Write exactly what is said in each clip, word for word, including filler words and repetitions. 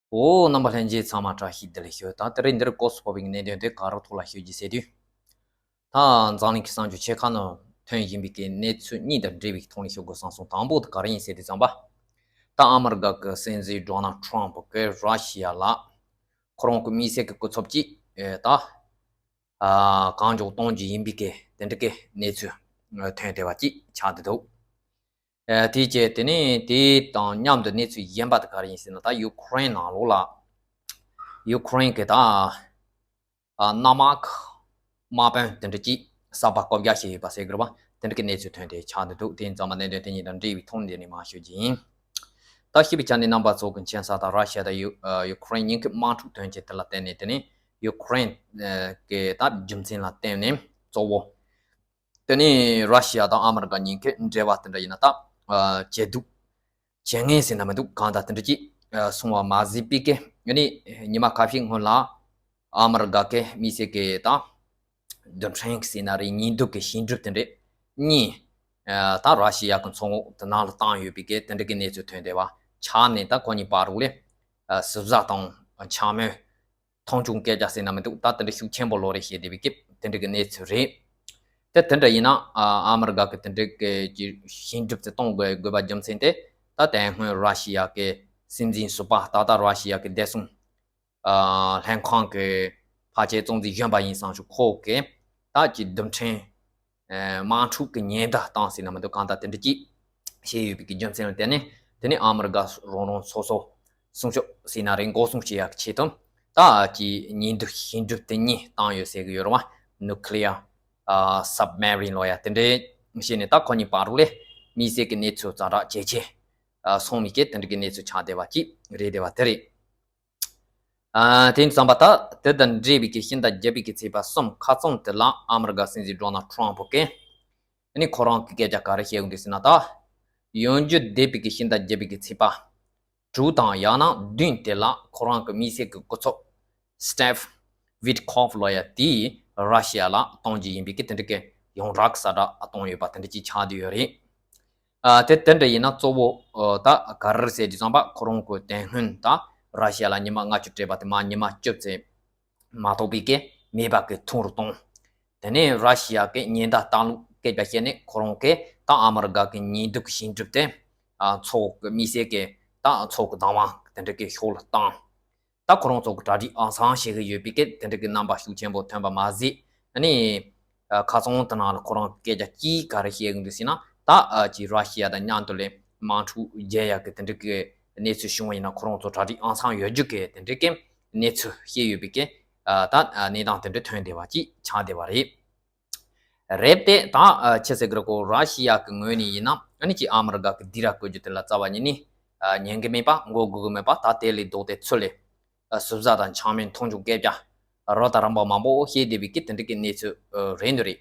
འོ། རྣམ་པ་ལྷན་རྒྱས་ཚང་མ་བཀྲ་ཤིས་བདེ་ལེགས་ཞུ། ད་དེ་རིང་འདིར་གོ་སྐབས་བབས་པའི་གནད་དོན་དེ་ག་རུ་ཐོག་ལ་ཞུ་རྒྱུ་ཟེར་དུས། ད་འཛམ་གླིང་གི་གསར་འགྱུར་ཆེ་ཁག་ནང་ཐོན་བཞིན་པའི་གི་གནས་ཚུལ་གཉིས་དང་འབྲེལ་བའི་ཐོག་ནས་ཞུ་དགོས་བསམ་སོང་། དང་པོ་དེ་ག་རེ་ཡིན་ཟེར་དུས་ཙམ་པ། ད་ཨ་མི་རི་ཀ་གི་སྲིད་འཛིན་ཌོ་ནལ་ཊམ་པ་གིས་ར་ཤི་ཡ་ལ་ཁོ་རང་གི་དམིགས་བསལ་གྱི་སྐུ་ཚབ་ཅིག་ཨེ་ད་ཨ་གང་མགྱོགས་གཏོང་རྒྱུ་ཡིན་པའི་གི་དེ་འདྲ་གི་གནས་ཚུལ་ཐོན་བསྡད་པ་ཅིག་ཆགས་བསྡད་འདུག་ཨ་དེའི་རྗེས་དེ་ནས་དེ་དང་མཉམ་དུ་གནས་ཚུལ་གཞན་པ་དེ་ག་རེ་ཡིན་ཟེར་ན། ད་ཡུ་ཁུ་རེན་ནང་ལོགས་ལ་ཡུ་ཁུ་རེན་གྱི་ད་ཨ་གནམ་དམག་དམག་དཔོན་དེ་འདྲ་ཅིག་གསར་པ་བསྐོ་རྒྱ་བྱས་ཡོད་པ་ཟེར་དགོས་རེད་པ། དེ་འདྲ་གི་གནས་ཚུལ་ཐོན་ཏེ་ཆགས་བསྡད་འདུག་དེ་ཡིན་ཙང་མ་གནད་དོན་དེ་གཉིས་དང་འབྲེལ་བའི་ཐོག་ནས་འདི་ནས་མར་ཞུ་རྒྱུ་ཡིན། ད་ཞུས་པའི་ཆ་ནས་རྣམ་པ་ཚོ་གི་མཁྱེན་གསལ་ལྟར་ར་ཤི་ཡ་དང་ཡུ་ཨ་ཡུ་ཁུ་རེན་གཉིས་ཀྱི་དམག་འཁྲུག་དོན་རྐྱེན་དེ་ལ་བརྟེན་ནས། དེ་ནས་ཡུ་ཁུ་རེན་ཨ་གི་ད་རྒྱུ་མཚན་ལ་བརྟེན་ནས་གཙོ་བོ། དེ་ནས་ར་ཤི་ཡ་དང་ཨ་མི་རི་ཀ་གཉིས་ཀྱི་འབྲེལ་བ་དེ་འདྲ་ཡིན་ན་ད་ཨ་ཇེ་སྡུག་ཇེ་ངན་ཟེར་ན་མི་འདུག་གང་ལྟར་དེ་འདྲ་ཅིག་ཨ་སོང་བ་མ་ཟད་པའི་གི་ཨ་ནི་ཉི་མ་ཁ་ཤས་སྔོན་ལ་ཨ་མི་རི་ཀ་གི་དམིགས་བསལ་གི་ད་རྡུལ་ཕྲན་ཟེར་ན་རེད། གཉིས་འདུག་གི་ཞིང་སྒྲུབ་དེ་འདྲ་གཉིས་ཨ་ད་ར་ཤི་ཡ་གི་མཚོ་ངོགས་དེ་ནང་ལ་བཏང་ཡོད་པའི་གི་དེ་འདྲ་གི་གནས་ཚུལ་ཐོན་བསྡད་པ་ཆགས་ནས། ད་ཁོ་གཉིས་བར་དུ་ལས་ཨ་ཟུར་ཟ་དང་འཕྱ་སྨོད། མཐོང་ཆུང་སྐད་ཆ་ཟེར་ན་མི་འདུག་ད་དེ་འདྲ་ཤུགས་ཆེན་པོ་ལོག་རེད་བཤད་བསྡད་པའི་སྐབས་དེ་འདྲ་གི་གནས་ཚུལ་རེད། དེ་དེ་འདྲ་ཡིན་ན་ཨ་ཨ་མི་རི་ཀ་གི་དེ་འདྲ་གི་ཞིང་སྒྲུབ་དེ་གཏོང་དགོས་དགོས་པ་རྒྱུ་མཚན་དེ། ད་དེ་སྔོན་ར་ཤི་ཡ་གི་སྲིད་འཛིན་ཟུར་པ། ད་ལྟ་ར་ཤི་ཡ་གི་བདེ་སྲུང་ཨ་ལྷན་ཁང་གི་ཕལ་ཆེར་གཙོ་འཛིན་གཞོན་པ་ཡིན་བསམ་ཞིག་ཁོ་གིས་ད་ཅིག་རྡུལ་ཕྲན་ཨ་དམག་འཁྲུག་གི་ཉེན་བརྡ་བཏང་ཟེར་ན་མི་འདུག་གང་ལྟར་དེ་འདྲ་ཅིག་བྱས་ཡོད་པའི་གི་རྒྱུ་མཚན་ལ་བརྟེན་ནས། དེ་ནས་ཨ་མི་རི་ཀ་རང་རང་སོ་སོ་སྲུང་སྐྱོབ་ཟེར་ན་རེད། འགོག་སྲུང་བྱེད་ཡག་གི་ཆེད་དུ་ད་ཅིག་གཉིས་འདུག་ཞིང་སྒྲུབ་དེ་གཉིས་བཏང་ཡོད་ཟེར་གི་ཡོད་རེད་བ། ནུ་ཁི་ལི་ཡ་ཨ་སབ་མེ་རིན་ལབ་ཡ་དེ་འདྲ་བྱས་ནས། ད་ཁོ་གཉིས་བར་དུ་ལས་དམིགས་བསལ་གི་གནས་ཚུལ་ཛ་དྲག་ཇེ་ཆེ་ཨ་སོང་བའི་གི་དེ་འདྲ་གི་གནས་ཚུལ་ཆགས་བསྡད་པ་ཅིག་རེད་བསྡད་པ་དེ་རེད། ཨ་དེ་ཙམ་པ། ད་དེ་དང་འབྲེལ་བའི་གི་ཕྱི་ཟླ་བརྒྱད་པའི་གི་ཚེས་པ་གསུམ་ཁ་རྩང་དེ་ལ་ཨ་མི་རི་ཀ་སྲིད་འཛིན་ཌོ་ནལ་ཊམ་པ་གིས་ཨ་ནི་ཁོ་རང་གི་སྐད་ཆ་ག་རེ་བཤད་ཡོང་དུས་ཟེར་ན། ད་ཡོང་རྒྱུ་བསྡད་པའི་གི་ཕྱི་ཟླ་བརྒྱད་པའི་གི་ཚེས་པ་དྲུག་དང་ཡང་ན་བདུན་དེ་ལ་ཁོ་རང་གི་དམིགས་བསལ་གི་སྐུ་ཚབ་སི་ཊིབ་ཝིཊ་ཁོབ་ལབ་ཡ་དེས་ར་ཤི་ཡ་ལ་གཏོང་རྒྱུ་ཡིན་པའི་གི་དེ་འདྲ་གི་ཡོངས་གྲགས་གསལ་བསྒྲགས་གཏོང་ཡོད་པ་དེ་འདྲ་ཅིག་ཆགས་བསྡད་ཡོད་རེད། ཨ་དེ་དེ་འདྲ་ཡིན་ན་གཙོ་བོ་ཨ་ད་ག་རེ་ཟེར་དུས་ཙམ་པ། ཁོ་རང་གི་དེ་སྔོན་ད་ར་ཤི་ཡ་ལ་ཉི་མ་ལྔ་བཅུ་སྤྲད་པ་དེ་མར་ཉི་མ་བཅུ་ཙམ་མ་གཏོགས་པའི་གི་མེད་པ་གི་ཐོག་རུ་བཏང་། དེ་ནས་ར་ཤི་ཡ་གི་ཉེན་བརྡ་བཏང་ལུགས་སྐད་ཆ་བཤད་ནས། ཁོ་རང་གིས་ད་ཨ་མི་རི་ཀ་གི་གཉིས་འདུག་ཞིང་སྒྲུབ་དེ་ཨ་མཚོ་གི་དམིགས་བསལ་གི་ད་མཚོ་གི་བདག་དབང་དེ་འདྲ་གི་ཕྱོགས་ལ་བཏང་། ད་ཁོ་རང་ཚོ་གི་གྲ་སྒྲིག་ཨང་སང་བྱེད་གི་ཡོད་པའི་སྐད་དེ་འདྲ་གི་རྣམ་པ་ཤུགས་ཆེན་པོ་ཐོན་པ་མ་ཟད། ཨ་ནི་ཨ་ཁ་སང་དེ་ནང་ལ་ཁོ་རང་སྐད་ཆ་གཅིག་ག་རེ་བཤད་གི་འདུག་ཟེར་ན། ད་ཨ་ཅིག་ར་ཤི་ཡ་དང་མཉམ་དུ་ལས་དམག་འཁྲུག་རྒྱག་ཡག་གི་དེ་འདྲ་གི་གནས་ཚུལ་བྱུང་བ་ཡིན་ན། ཁོ་རང་ཚོ་གྲ་སྒྲིག་ཨང་སང་ཡོད་རྒྱུ་གི་དེ་འདྲ་གི་གནས་ཚུལ་བཤད་ཡོད་པའི་སྐད། ཨ་ད་ཨ་གནས་སྟངས་དེ་འདྲ་ཐོན་བསྡད་པ་ཅིག་ཆགས་བསྡད་པ་རེད། རེད་དེ། ད་ཨ་ཅི་ཟེར་གི་རེད་གོ། ར་ཤི་ཡ་གི་ངོས་ནས་ཡིན་ན། ཨ་ནི་ཅིག་ཨ་མི་རི་ཀ་གི་སྡིགས་ར་བསྐུལ་རྒྱུ་དེ་ལ་རྩ་བ་ཉིད་ནས་ཨ་ཉན་གི་མེད་པ། མགོ་སྒུར་གི་མེད་པ། ད་དེ་ལས་ལྡོག་སྟེ་ཚུར་ལས་ཨ་ཟུར་ཟ་དང་འཕྱ་སྨོད་མཐོང་ཆུང་སྐད་ཆ་རབ་དང་རིམ་པ་མང་པོ་བཤད་བསྡད་པའི་གི་དེ་འདྲ་གི་གནས་ཚུལ་ཨ་རེད་འདུག་རེད།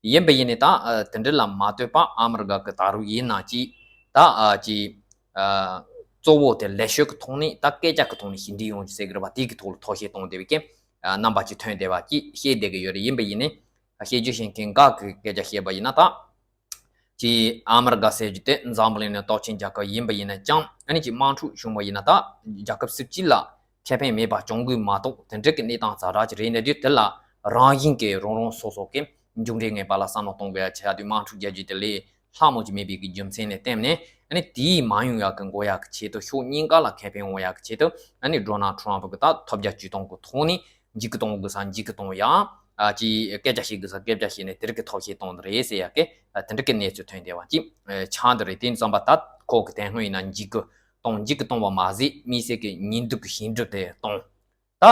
ཡིན་པ་ཡིན་ནས་ད་ཨ་དེ་འདྲ་ལ་མ་ལྟོས་པ། ཨ་མི་རི་ཀ་གི་ད་རུང་ཡིན་ན་ཅིག་ད་ཨ་ཅིག་ཨ་གཙོ་བོ་དེ་ལས་ཤོག་གི་ཐོག་ནས། ད་སྐད་ཆ་གི་ཐོག་ནས་ཞི་འགྲིག་ཡོང་རྒྱུ་ཟེར་གི་རེད་པ། དེ་གི་ཐོག་ལ་ཐོག་ཤེས་གཏོང་བསྡད་པའི་གི་ཨ་རྣམ་པ་ཅིག་ཐོན་བསྡད་པ་ཅིག་བཤད་བསྡད་གི་ཡོད་རེད། ཡིན་པ་ཡིན་ནས་ཨ་བཤད་རྒྱུ་ཞིག་མཁན་འགའ་གི་སྐད་ཆ་བཤད་པ་ཡིན་ན། ད་ཅིག་ཨ་མི་རི་ཀ་ཟེར་རྒྱུ་དེ་འཛམ་བུ་གླིང་ནས་སྟོབས་ཆེན་རྒྱལ་ཁབ་ཡིན་པ་ཡིན་ན་ཅང་། ཨ་ནི་ཅིག་དམག་འཁྲུག་བྱུང་བ་ཡིན་ན་ད་རྒྱལ་ཁབ་སུ་གཅིག་ལ་ཁེ་ཕན་མེད་པ་བྱུང་གི་མ་གཏོགས། དེ་འདྲ་གི་གནས་སྟངས་ཛ་དྲག་ཅིག་རེད་ན། དུས་དེ་ལ་རང་བཞིན་གྱིས་རང་རང་སོ་སོ་གི་མཇུག་འབྲས་ངེས་པ་ལ་བསམ་བློ་གཏོང་དགོས་ཡ་ཆགས་དུས། དམག་འཁྲུག་རྒྱག་རྒྱུ་དེ་ལས་སླ་མོ་ཅིག་མེད་པའི་གི་རྒྱུ་མཚན་ལ་བརྟེན་ནས། ཨ་ནི་དེའི་མ་ཡོང་ཡག་གི་འགོག་ཡག་གི་ཆེད་དུ། ཕྱོགས་གཉིས་ཀ་ལ་ཁེ་ཕན་འོང་ཡག་གི་ཆེད་དུ། ཨ་ནི་ཌོ་ནལ་ཊམ་པ་གིས་ད་ཐོབ་རྒྱ་ཇུས་སྟོང་གི་ཐོག་ནས་འཇིགས་སྐུལ་གཏོང་དགོས་ས་འཇིགས་སྐུལ་གཏོང་ཡ། ཨ་ཅིག་སྐད་ཆ་བཤད་དགོས་ས་སྐད་ཆ་བཤད་ནས་དེ་རིགས་ཀྱི་ཐོག་ཤེས་གཏོང་གི་རེད་ཟེར་ཡ་གི་ཨ་དེ་འདྲ་གི་གནས་ཚུལ་ཐོན་བསྡད་པ་ཅིག་ཨ་ཆགས་འདུག་རེད། དེ་ཙམ་པ་ད་ཁོ་གིས་དེ་སྔོན་ཡིན་ན་འཇིགས་སྐུལ་གཏོང་། འཇིགས་སྐུལ་གཏོང་བ་མ་ཟད། དམིགས་བསལ་གྱི་གཉིས་འདུག་གི་ཞིང་སྒྲུབ་དེ་གཏོང་། ད་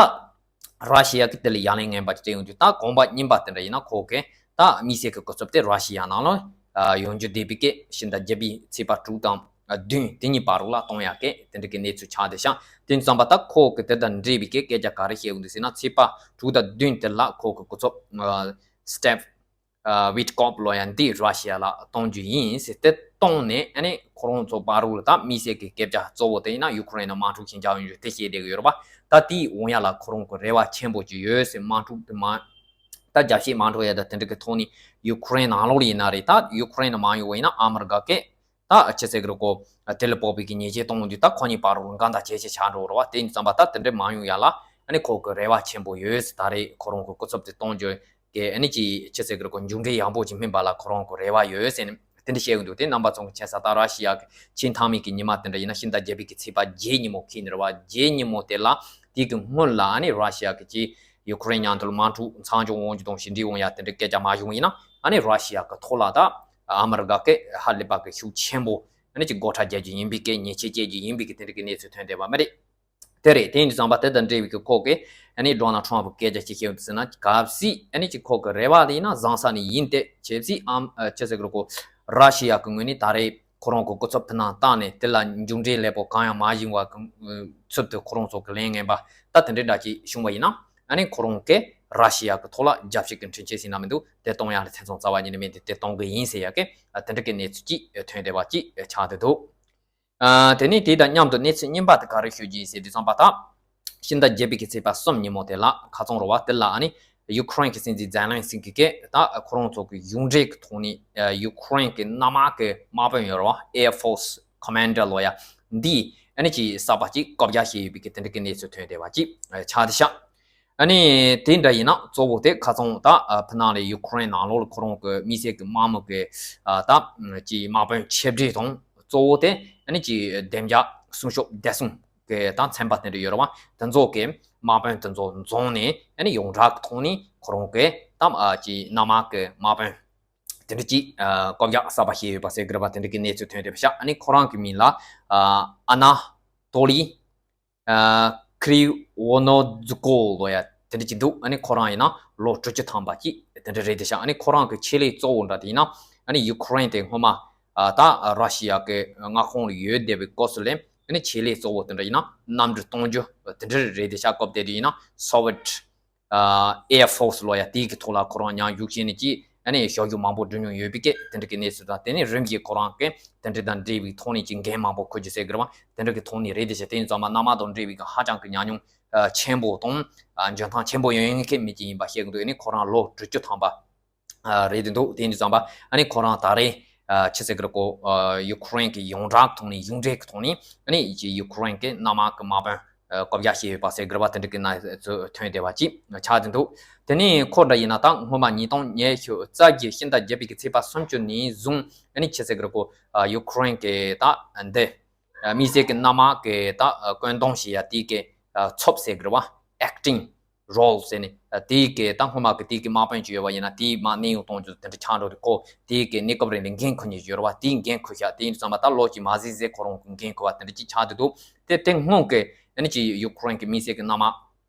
ར་ཤི་ཡ་གིས་དེ་ལ་ཡ་ལན་ངན་པ་ཅིག་སྤྲད་ཡོང་དུས། ད་གོམ་པ་རྙིང་པ་དེ་འདྲ་ཡིན་ན་ཁོ་གིས་ད་དམིགས་བསལ་གྱི་སྐུ་ཚབ་དེ་ར་ཤི་ཡ་ནང་ལ་ཨ་ཡོང་རྒྱུ་བསྡད་པའི་གི་ཕྱི་ཟླ་བརྒྱད་པའི་ཚེས་པ་དྲུག་དང་ཨ་བདུན་དེ་གཉིས་བར་དུ་ལ་གཏོང་ཡ་གི་དེ་འདྲ་གི་གནས་ཚུལ་ཆགས་བསྡད་ཤག་དེ་ཙམ་པ་ད་ཁོ་གིས་དེ་དང་འབྲེལ་བའི་གི་སྐད་ཆ་ག་རེ་བཤད་ཡོང་དུས་ཟེར་ན། ཚེས་པ་དྲུག་དང་བདུན་དེ་ལ་ཁོ་གི་སྐུ་ཚབ་ཨ་སི་ཊིབ་ཨ་ཝིཊ་ཁོབ་ལབ་ཡ་འདི་ར་ཤི་ཡ་ལ་གཏོང་རྒྱུ་ཡིན་ཟེར་ཏེ་གཏོང་ནས། ཨ་ནི་ཁོ་རང་ཚོ་བར་དུ་ལ་ད་དམིགས་བསལ་གྱི་སྐད་ཆ་གཙོ་བོ་དེ་ཡིན་ན་ཡུ་ཁུ་རེན་ནང་དམག་འཁྲུག་ཞིག་རྒྱག་ཡོང་རྒྱུ་དེ་བཤད་བསྡད་ཀྱི་ཡོད་རེད་པ། ད་དེའི་འོང་ཡ་ལ་ཁོ་རང་གི་རེ་བ་ཆེན་པོ་ཅིག་ཡོད་ཟེར། དམག་འཁྲུག་དེ་མ་ད་རྒྱབ་བཤིག་མ་འགྲོ་ཡ་ད་དེ་འདྲ་གི་ཐོག་ནས་ཡུ་ཁུ་རེན་ནང་ལོགས་ལ་ཡིན་ན་རེད། ད་ཡུ་ཁུ་རེན་ནང་མ་ཡོང་བ་ཡིན་ན་ཨ་མི་རི་ཀ་གིས་ ད་ཅི་ཟེར་གི་རེད་གོ། དེ་ལ་དཔོག་པའི་གི་ཉེས་ཆད་གཏོང་དུས་ད་ཁོ་གཉིས་བར་རུ་འགལ་ཟླ་ཇེ་ཆེ་ཆགས་འགྲོ་རེད་བ། དེ་ཡིན་ཙམ་པ་ད་དེ་འདྲ་མ་ཡོང་ཡ་ལ་ཨ་ནི་ཁོ་གི་རེ་བ་ཆེན་པོ་ཡོད། ད་རེས་ཁོ་རང་གི་སྐུ་ཚབ་དེ་གཏོང་རྒྱུ་གི་ཨ་ནི་ཅི་ཅི་ཟེར་གི་རེད་གོ། མཇུག་འབྲས་ཡག་པོ་ཅིག་སྨིན་པ་ལ་ཁོ་རང་གི་རེ་བ་ཡོད་ཟེར་ནས་དེ་འདྲ་བཤད་གི་འདུག་དེ་རྣམ་པ་ཚོ་གི་མཁྱེན་གསལ། ད་ར་ཤི་ཡ་གི་ཆེས་མཐའ་མའི་གི་ཉི་མ་དེ་འདྲ་ཡིན་ན་ཕྱི་ཟླ་བརྒྱད་པའི་གི་ཚེས་པ་བརྒྱད་ཉིན་མོ་འཁེལ་ནི་རེད་བ། བརྒྱད་ཉིན་མོ་དེ་ལ་དེ་གི་སྔོན་ལ་ཨ་ནི་ར་ཤི་ཡ་གི་ཅི་ཡུ་ཁུ་རེན་མཉམ་དུ་དམག་འཁྲུག་མཚམས་འཇོག་འོང་རྒྱུ་དང་ཞི་འགྲིག་འོང་ཡ་དེ་འདྲ་སྐད་ཆ་མ་བྱུང་ཡིན་ན་ཨ་ནི་ར་ཤི་ཡ་གི་ཐོག་ལ་ད་ཨ་མི་རི་ཀ་གི་ཧ་ལས་པ་གི་ཤུགས་ཆེན་པོ་ཨ་ནི་ཅིག་སྒོ་ཁྲལ་རྒྱག་རྒྱུ་ཡིན་པའི་སྐད། ཉེས་ཆད་བཅད་རྒྱུ་ཡིན་པའི་སྐད། དེ་འདྲ་གི་གནས་ཚུལ་ཐོན་བསྡད་པ་མ་རེད། དེ་རེད། དེ་ཡིན་དུས་ཙམ་པ་དེ་དང་འབྲེལ་བའི་གི་ཁོ་གི་ཨ་ནི་ཌོ་ནལ་ཊམ་ཕི་སྐད་ཆ་ཅིག་བཤད་ཡོད་ཟེར་ན། གལ་སྲིད་ཨ་ནི་ཅིག་ཁོ་གི་རེ་བ་དེ་ཡིན་ན་བཟང་ས་ནས་ཡིན་ཏེ། གལ་སྲིད་ཨམ་ཅི་ཟེར་གི་རེད་གོ། ར་ཤི་ཡ་གི་ངོས་ནས་ད་རེས་ཁོ་རང་གི་སྐུ་ཚབ་ཕུ་ནང་བཏང་ནས་དེ་ལ་མཇུག་འབྲས་ལེགས་པོ་གང་ཡང་མ་བྱུང་བ་གི་ཚུལ་དུ་ཁོ་རང་ཚོ་གི་ལན་ངན་པ་ད་དེ་འདྲའི་འདྲ་ཅིག་བྱུང་བ་ཡིན་ན་ཨ་ནི་ཁོ་རང་གིས་ར་ཤི་ཡ་གི་ཐོག་ལ་རྒྱབ་བཤིག་གི་འཕྲིན་ཆེ་ཟིན་ན་མི་འདུག་དེ་གཏོང་ཡ་ལ་ཐེ་ཚོམ་རྩ་བ་ཉིད་ནས་མེད་དེ་དེ་གཏོང་གི་ཡིན་ཟེར་ཡ་གི་དེ་འདྲ་གི་གནས་ཚུལ་ཅིག་ཐོན་བསྡད་པ་ཅིག་ཆགས་བསྡད་འདུག་ཨ། དེ་ནས་དེ་དང་མཉམ་དུ་གནས་ཚུལ་རྙིང་པ་དེ་ག་རེ་ཤོད་ཀྱི་ཡིན་ཟེར་དུས་ཙམ་པ་ད། ཕྱི་ཟླ་བརྒྱད་པའི་གི་ཚེས་པ་གསུམ་ཉིན་མོ་དེ་ལ་ཁ་རྩང་རེད་བ། དེ་ལ་ཨ་ནི་ཡུ་ཁུ་རེན་གི་སྲིད་འཛིན་ཛེ་ལན་སི་ཀི་གིས་ད་ཁོ་རང་ཚོ་གི་གཞུང་འབྲེལ་གི་ཐོག་ནས་ཡུ་ཁུ་རེན་གི་གནམ་དམག་གི་དམག་དཔོན་ཡོད་རེད་བ། Air Force Commander ལོ་ཡ་འདི་ཨ་ནི་ཅིག་གསར་པ་ཅིག་བསྐོ་བཞག་བྱས་ཡོད་པའི་གི་དེ་འདྲ་གི་གནས་ཚུལ་ཐོན་བསྡད་པ་ཅིག་ཆགས་བསྡད་ཤག་ཨ་ནི་དེ་འདྲ་ཡིན་ན་གཙོ་བོ་དེ་ཁ་རྩང་ད་ཕུ་ནང་ལ་ཡུ་ཁུ་རེན་ནང་ལོགས་ལ་ཁོ་རང་གི་དམིགས་བསལ་གི་དམག་མི་གི་ད་ཅིག་དམག་དཔོན་ཆེ་གྲས་དང་གཙོ་བོ་དེ་ཨ་ནི་ཅིག་བདེ་འཇགས་སྲུང་སྐྱོབ་བདེ་སྲུང་གི་ད་ཚན་པ་དེ་འདྲ་ཡོད་རེད་བ། དེ་ཚོ་གི་དམག་དཔོན་དེ་ཚོ་འཛོམས་ནས་ཨ་ནི་ཡོངས་གྲགས་ཀྱི་ཐོག་ནས་ཁོ་རང་གི་ད་ཅིག་གནམ་དམག་གི་དམག་དཔོན་དེ་འདྲ་ཅིག་བསྐོ་བཞག་གསར་པ་བྱས་ཡོད་པ་ཟེར་གི་རེད་བ། དེ་འདྲ་གི་གནས་ཚུལ་ཐོན་བསྡད་པ་ཤག་ཨ་ནི་ཁོ་རང་གི་མིང་ལ་ཨ་ན་ཏོ་ལི། ཁྲི་ཝོ་ནོ་ཛུ་ཀོ་ལོ་ཡ་དེ་འདྲ་ཅིག་འདུག་ཨ་ནི་ཁོ་རང་ཡིན་ན་ལོ་དྲུག་ཅུ་ཐམ་པ་ཅིག་དེ་འདྲ་རེད་དེ་ཤག་ཨ་ནི་ཁོ་རང་གི་ཆེད་ལས་གཙོ་བོ་འདྲ་དེ་ཡིན་ན་ཨ་ནི་ཡུ་ཁུ་རེན་དེ་སྔོན་མ་ད་ར་ཤི་ཡ་གི་མངའ་ཁོངས་ལ་ཡོད་བསྡད་པའི་སྐབས་སུ་ལས་ཨ་ནི་ཆེད་ལས་གཙོ་བོ་དེ་འདྲ་ཡིན་ན་གནམ་གྲུ་གཏོང་རྒྱུ་དེ་འདྲ་རེད་དེ་ཤག་སྐབས་དེ་དུས་ཡིན་ན་སོ་ཝེད་Air Force ལོ་ཡ་དེའི་གི་ཐོག་ལ་ཁོ་རང་མཉམ་ཞུགས་བྱས་ནས་ཅིག་ཨ་ནི་ཞབས་ཞུ་མང་པོ་བསྒྲུབས་མྱོང་ཡོད་པའི་སྐད་དེ་འདྲ་གི་གནས་ཚུལ་དང་། དེ་ནས་རིམ་བཞིན་ཁོ་རང་གི་དེ་འདྲ་དང་འབྲེལ་བའི་ཐོག་ནས་ཅིག་འགན་མང་པོ་འཁུར་རྒྱུ་ཟེར་གི་རེད་བ། དེ་འདྲ་གི་ཐོག་ནས་རེད་དེ་ཤག་དེ་ཡིན་ཙང་མ་གནམ་དམག་དང་འབྲེལ་བའི་གི་ཧ་ཅང་གི་ཉམས་མྱོང་ཆེན་པོ་དང་འཇོན་ཐང་ཆེན་པོ་ཡོད་མཁན་མི་ཅིག་ཡིན་པ་བཤད་གི་འདུག་ཨ་ནི་ཁོ་རང་ལོ་དྲུག་ཅུ་ཐམ་པ་རེད་དེ་འདུག་དེ་ཡིན་ཙང་མ་ཨ་ནི་ཁོ་རང་ད་རེས་ཆི་ཟེར་གི་རེད་གོ། ཡུ་ཁུ་རེན་གི་ཡོངས་གྲགས་ཐོག་ནས་གཞུང་འབྲེལ་གི་ཐོག་ནས་ཨ་ནི་ཡུ་ཁུ་རེན་གི་གནམ་དམག་གི་དམག་དཔོན་བསྐོ་བཞག་བྱས་ཡོད་པ་ཟེར་གི་རེད་བ། དེ་འདྲ་གི་གནས་ཚུལ་ཐོན་བསྡད་པ་ཅིག་ཆགས་བསྡད་འདུག་དེ་ནས་ཁོ་འདྲ་ཡིན་ན་ད་སྔོན་མ་ཉིས་སྟོང་ཉི་ཤུ་རྩ་བརྒྱད་ཕྱི་ཟླ་བརྒྱད་པའི་གི་ཚེས་པ་སུམ་ཅུ་ནས་བཟུང་ཨ་ནི་ཆི་ཟེར་གི་རེད་གོ། ཡུ་ཁུ་རེན་གི་ད་འདི་དམིགས་བསལ་གི་གནམ་དམག་གི་ད་བཀོད་འདོམས་བྱེད་ཡ་དེ་གི་ཚབ་ཟེར་གི་རེད་བ། Acting Role ཟེར་ནས་དེའི་གི་ད་སྔོན་མ་གི་དེའི་གི་དམག་དཔོན་ཅིག་ཡོད་པ་ཡིན་ན་དེའི་མ་གནས་དབྱུང་གཏོང་རྒྱུ་དེ་འདྲ་ཆགས་འགྲོ་དུས་ཁོ་དེའི་གི་གནས་སྐབས་རིང་ལ་འགན་འཁུར་མཁན་ཅིག་ཡོད་རེད་བ། དེའི་འགན་འཁུར་ཤག་དེ་ཡིན་དུས་ཙམ་པ་ད་ལོ་གཅིག་མ་ཟིན་ཟེར་ཁོ་རང་གི་འགན་འཁུར་བ་དེ་འདྲ་ཅིག་ཆགས་བསྡད་འདུག་དེ་དེ་སྔོན་གི་ཨ་ནི་ཅིག་ཡུ་ཁུ་རེན་གི་དམིགས་བསལ་གི་གནམ་དམག་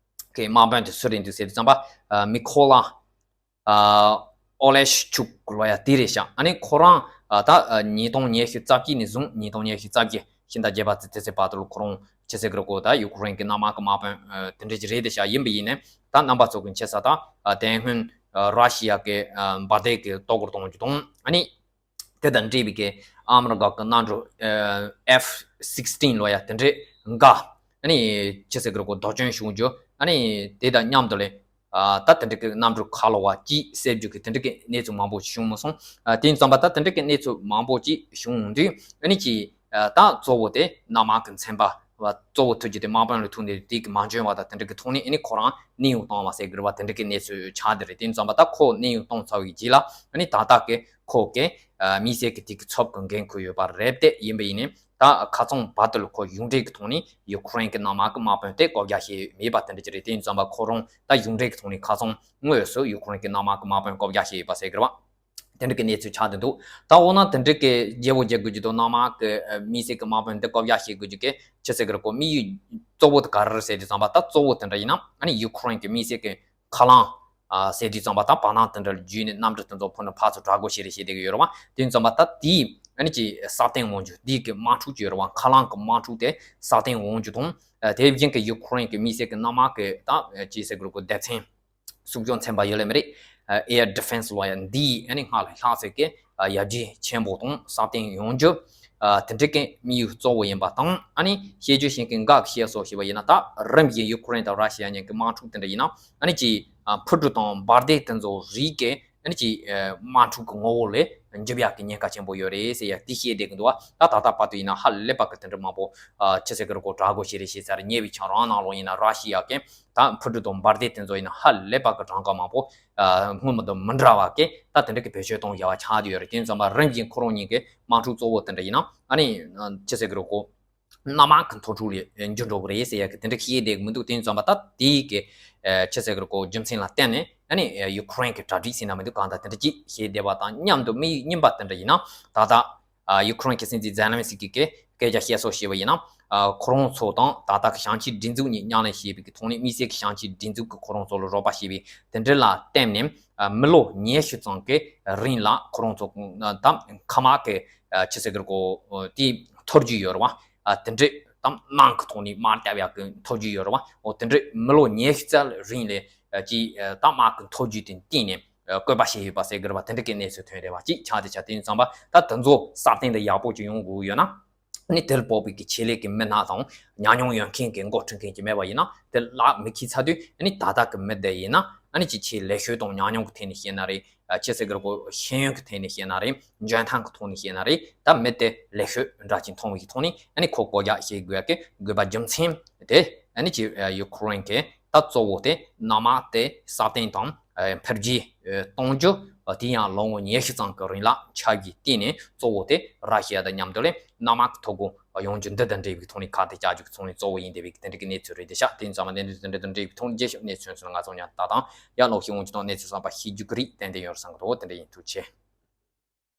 གི་དམག་དཔོན་དེ་སུ་རེད་འདུག་ཟེར་དུས་ཙམ་པ་མི་ཁོ་ལ། ཨོ་ལེ་ཤུ་ཀུ་ལོ་ཡ་དེ་རེད་ཤག་ཨ་ནི་ཁོ་རང་ད་ཉིས་སྟོང་ཉི་ཤུ་རྩ་བརྒྱད་ནས་བཟུང་ཉིས་སྟོང་ཉི་ཤུ་རྩ་བརྒྱད་ཕྱི་ཟླ་བརྒྱད་པ་ཙམ་དེ་ཚོའི་བར་དུ་ལ་ཁོ་རང་ཆི་ཟེར་གི་རེད་གོ། ད་ཡུ་ཁུ་རེན་གི་གནམ་དམག་གི་དམག་དཔོན་དེ་འདྲ་ཅིག་རེད་དེ་ཤག་ཡིན་པ་ཡིན་ནའི་ད་རྣམ་པ་ཚོ་གི་མཁྱེན་གསལ་ད་དེ་སྔོན་ར་ཤི་ཡ་གི་འབར་མདེལ་གི་གཏོར་རྒོལ་གཏོང་རྒྱུ་དང་ཨ་ནི། དེ་དང་འབྲེལ་བའི་གི་ཨ་མི་རི་ཀ་གི་གནམ་གྲུ་F sixteen ལོ་ཡ་དེ་འདྲའི་འགའ་ཨ་ནི་ཆི་ཟེར་གི་རེད་གོ། བཟློག་སྐྱོན་བྱུང་རྒྱུ། ཨ་ནི་དེ་དང་མཉམ་དུ་ལས་ད་དེ་འདྲ་གི་གནམ་གྲུ་ཁ་ལོ་བ་གཅིག་བསད་རྒྱུ་གི་དེ་འདྲ་གི་གནས་ཚུལ་མང་པོ་ཞིག་བྱུང་མ་སོང་། དེ་ཡིན་ཙམ་པ་ད་དེ་འདྲ་གི་གནས་ཚུལ་མང་པོ་ཅིག་བྱུང་དུས་ཨ་ནི་ཅིག་ད་གཙོ་བོ་དེ་གནམ་དམག་གི་ཚན་པ་བ་གཙོ་བོ་ཐུག་རྒྱུ་དེ་དམག་དཔོན་ལ་ཐུག་ནས་དེ་གི་མ་འཇོན་པ་དང་དེ་འདྲ་གི་ཐོག་ནས་ཨ་ནི་ཁོ་རང་གནས་དབྱུང་བཏང་བ་ཟེར་གི་རེད་བ། དེ་འདྲ་གི་གནས་ཚུལ་ཆགས་བསྡད་རེད། དེ་ཡིན་ཙམ་པ་ད་ཁོ་གནས་དབྱུང་བཏང་ཚར་བའི་རྗེས་ལ་ཨ་ནི་ད་ལྟ་གི་ཁོ་གི་དམིགས་བསལ་གྱི་དེ་གི་ཚབ་ཀྱི་འགན་འཁུར་ཡོད་པ་རེད་དེ། ཡིན་པ་ཡིན་ནའི་ད་ཁ་རྩང་བར་དུ་ལ་ཁོ་གཞུང་འབྲེལ་གྱི་ཐོག་ནས་ཡུ་ཁུ་རེན་གྱི་གནམ་དམག་གི་དམག་དཔོན་དེ་བསྐོ་བཞག་བྱས་མེད་པ་དེ་འདྲ་ཅིག་རེད། དེ་ཡིན་ཙམ་པ་ཁོ་རང་ད་གཞུང་འབྲེལ་གྱི་ཐོག་ནས་ཁ་རྩང་དངོས་སུ་ཡུ་ཁུ་རེན་གྱི་གནམ་དམག་གི་དམག་དཔོན་བསྐོ་བཞག་བྱས་ཡོད་པ་ཟེར་གི་རེད་བ། དེ་འདྲ་གི་གནས་ཚུལ་ཆགས་བསྡད་འདུག་ད་འོ་ན་དེ་འདྲ་གི་རྒྱལ་པོ་རྒྱལ་དགོས་ཀྱི་འདུག་གནམ་དམག་གི་དམིགས་བསལ་གྱི་དམག་དཔོན་འདི་བསྐོ་བཞག་བྱེད་དགོས་ཀྱི་གི་ཆི་ཟེར་གི་རེད་གོ། དམིགས་ཡུལ་གཙོ་བོ་དེ་ག་རེ་རེད་ཟེར་དུས་ཙམ་པ་ད་གཙོ་བོ་དེ་འདྲ་ཡིན་ན་ཨ་ནི་ཡུ་ཁུ་རེན་གྱི་དམིགས་བསལ་གྱི་ཁ་རླངས་ཨ་ཟེར་དུས་ཙམ་པ་ད་བར་སྣང་དེ་འདྲ་ལ་བརྒྱུད་ནས་གནམ་གྲུ་དེ་ཚོ་ཕུ་ནུ་ཕར་ཚུར་བསྒྲགས་སྒོ་བྱེད་རེས་བྱེད་བསྡད་ཀྱི་ཡོད་རེད་བ། དེ་ཡིན་ཙམ་པ་ད་དེའི་ཨ་ནི་ཅིག་སྲ་བརྟན་འོང་རྒྱུ་དེའི་གི་དམག་འཁྲུག་ཅིག་ཡོད་རེད་བ། ཁ་རླངས་གི་དམག་འཁྲུག་དེ་སྲ་བརྟན་འོང་རྒྱུ་དང་། དེ་བཞིན་གྱི་ཡུ་ཁུ་རེན་གྱི་དམིགས་བསལ་གྱི་གནམ་དམག་གི་ད་ཅི་ཟེར་དགོས་རེད་གོ། སྡེ་ཚན་སྲུང་སྐྱོང་ཚན་པ་ཡོད་ལེ་མ་རེད། Air Defense ལོ་ཡ་འདིའི་ཨ་ནི་སྔར་ལས་ལྷག་ཚད་ཀྱི་ཡར་རྒྱས་ཆེན་པོ་དང་སྲ་བརྟན་ཡོང་རྒྱུ་དེ་འདྲ་གི་དམིགས་ཡུལ་གཙོ་བོ་ཡིན་པ་དང་། ཨ་ནི་བཤད་རྒྱུ་བཤད་མཁན་འགའ་གིས་བཤད་སོགས་བྱས་པ་ཡིན་ན་ད་རིམ་བཞིན་ཡུ་ཁུ་རེན་དང་ར་ཤི་ཡ་གཉིས་ཀྱི་དམག་འཁྲུག་དེ་འདྲ་ཡིན་ན་ཨ་ནི་ཅིག་འཕུར་གྲུ་དང་འབར་མདེལ་དེ་ཚོ་རིགས་ཀྱི་ ཨ་ནི་ཅིག་དམག་འཁྲུག་གི་ངོ་བོ་ལས་འཇུག་ཡག་གི་ཉེན་ཁ་ཆེན་པོ་ཡོད་རེད་ཟེར་ཡ་དེ་བཤད་བསྡད་ཀྱི་འདུག་བ། ད་ད་ལྟ་བར་དུ་ཡིན་ན་ཧ་ལས་པ་གི་དེ་འདྲ་མང་པོ་ཨ་ཅི་ཟེར་གི་རེད་གོ། དྲག་རྒོལ་བྱས་རེད་ཞེས་ཚར་ཉེ་བའི་ཆར་རང་ནང་ལོགས་ཡིན་ན་ར་ཤི་ཡ་གི་ད་འཕུར་གྲུ་དང་འབར་མདེལ་དེ་ཚོ་ཡིན་ན་ཧ་ལས་པ་གི་གྲངས་ཀ་མང་པོ་ཨ་སྔོན་མ་དང་མི་འདྲ་བ་གི་ད་དེ་འདྲ་གི་བེད་སྤྱོད་གཏོང་བྱ་བ་ཆགས་བསྡད་ཡོད་རེད། དེ་ཙམ་པ་རིམ་བཞིན་ཁོ་རང་གཉིས་ཀྱི་དམག་འཁྲུག་གཙོ་བོ་དེ་འདྲ་ཡིན་ན་ཨ་ནི་ཅི་ཟེར་གི་རེད་གོ། གནམ་དམག་གི་མཐོ་འཁྲུག་ལ་འགྱུར་འགྲོ་གི་རེད་ཟེར་ཡ་གི་དེ་འདྲ་བཤད་བསྡད་ཀྱི་མི་འདུག་དེ་ཙམ་པ་ད་དེའི་གི་ཨ་ཅི་ཟེར་གི་རེད་གོ། རྒྱུ་མཚན་ལ་བརྟེན་ནས་ཨ་ནི་ཡུ་ཁུ་རེན་གི་གྲ་སྒྲིག་ཟེར་ན་མི་འདུག་གང་ལྟར་དེ་འདྲ་ཅིག་བཤད་བསྡད་པ་དང་མཉམ་དུ་དམིགས་ཡུལ་རྙིང་པ་དེ་འདྲ་ཡིན་ན་ད་ལྟ་ཨ་ཡུ་ཁུ་རེན་གྱི་སྲིད་འཛིན་ཛེ་ལན་སི་ཀི་གིས་སྐད་ཆ་བཤད་སྲོལ་བྱས་པ་ཡིན་ན། ཨ་ཁོ་རང་ཚོ་དང་ད་ལྟ་གི་ཞིང་ཆེན་སྒྲིག་འཛུགས་གཉིས་མཉམ་ལེན་བྱས་པའི་གི་ཐོག་ནས་དམིགས་བསལ་གྱི་ཞིང་ཆེན་སྒྲིག་འཛུགས་ཀྱིས་ཁོ་རང་ཚོ་ལ་རོགས་པ་བྱས་པའི་དེ་འདྲ་ལ་བརྟེན་ནས་ཨ་མི་ལོ་ཉི་ཤུ་ཙམ་གི་རིང་ལ་ཁོ་རང་ཚོ་ད་མཁའ་དམག་གི་ཨ་ཅི་ཟེར་གི་རེད་གོ། དེའི་མཐོ་རྒྱུགས་ཡོད་རེད་བ། ཨ་དེ་འདྲ་ད་དམག་གི་ཐོག་ནས་དམག་རྒྱག་ཡག་གི་མཐོ་རྒྱུགས་ཡོད་རེད་བ། འོ་དེ་འདྲ་མི་ལོ་ཉི་ཤུ་རྩ་རིང་ལ་ཨ་ཅི་ཨ་ད་དམག་གི་མཐོ་རྒྱུགས་དེ་བཏིང་ནས་ཨ་བཀོད་པ་བྱས་ཡོད་པ་ཟེར་གི་རེད་བ། དེ་འདྲ་གི་གནས་ཚུལ་ཐོན་རེད་བ། ཅིག་ཆགས་དེ་ཆགས་དེ་ཙམ་པ་ད་དེ་ཚོ་སྲ་བརྟན་དང་ཡག་པོ་ཅིག་ཡོང་དགོས་ཡོད་ན། ནི་དེར་ཕོག་པའི་གི་ཆེད་ལས་ཀྱི་མི་སྣ་དང་ཉམས་མྱོང་ཡོད་མཁན་གྱི་འགོ་ཁྲིད་མཁན་གྱི་མེད་པ་ཡིན་ན་དེ་ལ་མི་ཁྱི་ཚ་དུས་ནི་ད་ལྟ་གི་མི་དེ་ཡིན་ན་ཨ་ནི་ཅིག་ཆེས་ལེགས་ཤོས་དང་ཉམས་མྱོང་གི་ཐད་ནས་བཤད་ན་རེད། ཨ་ཅི་ཟེར་གི་རེད་གོ། ཤེས་ཡོན་གྱི་ཐད་ནས་བཤད་ན་རེད། འཇོན་ཐང་གི་ཐོག་ནས་བཤད་ན་རེད། ད་མི་དེ་ལེགས་ཤོས་འདྲ་ཅིག་མཐོང་བའི་གི་ཐོག་ནས་ཨ་ནི་ཁོ་བསྐོ་རྒྱ་བྱེད་དགོས་ཀྱི་དགོས་པ་རྒྱུ་མཚན་དེ་ཨ་ནི་ཅིག་ཡུ་ཁུ་རེན་གྱི་ད་གཙོ་བོ་དེ་གནམ་དམག་དེ་སྲ་བརྟན་དང་འཕེལ་རྒྱས་གཏོང་རྒྱུ་དེ་ཡང་ལོ་ངོ་ཉི་ཤུ་ཙམ་གྱི་རིང་ལ་ཆགས་ཀྱི་བརྟེན་ནས་གཙོ་བོ་དེ་ར་ཤི་ཡ་དང་མཉམ་དུ་ལས་གནམ་དམག་གི་ཐོ་འགོད་ཡོང་རྒྱུ་འདི་དང་འབྲེལ་བའི་ཐོག་ནས་ཁ་གཏད་བཅག་རྒྱུ་གི་ཐོག་ནས་གཙོ་བོ་ཡིན་བསྡད་པའི་དེ་འདྲ་གི་གནས་ཚུལ་རེད། དེ་ཤག་དེ་ཙམ་མ་དེ་འདྲ་དེ་འདྲ་དང་འབྲེལ་བའི་ཐོག་ནས་རྒྱས་ཤོག་གནས་ཚུལ་ཚོ་ང་ཚོ་ཉར་ད་དང་ཡང་ལོག་ཤིག་འོང་རྒྱུ་དང་གནས་ཚུལ་གསར་པ་ཤེས་རྒྱུ་གི་རིགས་ཏན་ཏན་ཡོད་རེད་བསམ་གི་འདུག་དེ་འདྲ་ཡིན། ཐུགས་རྗེ་ཆེ།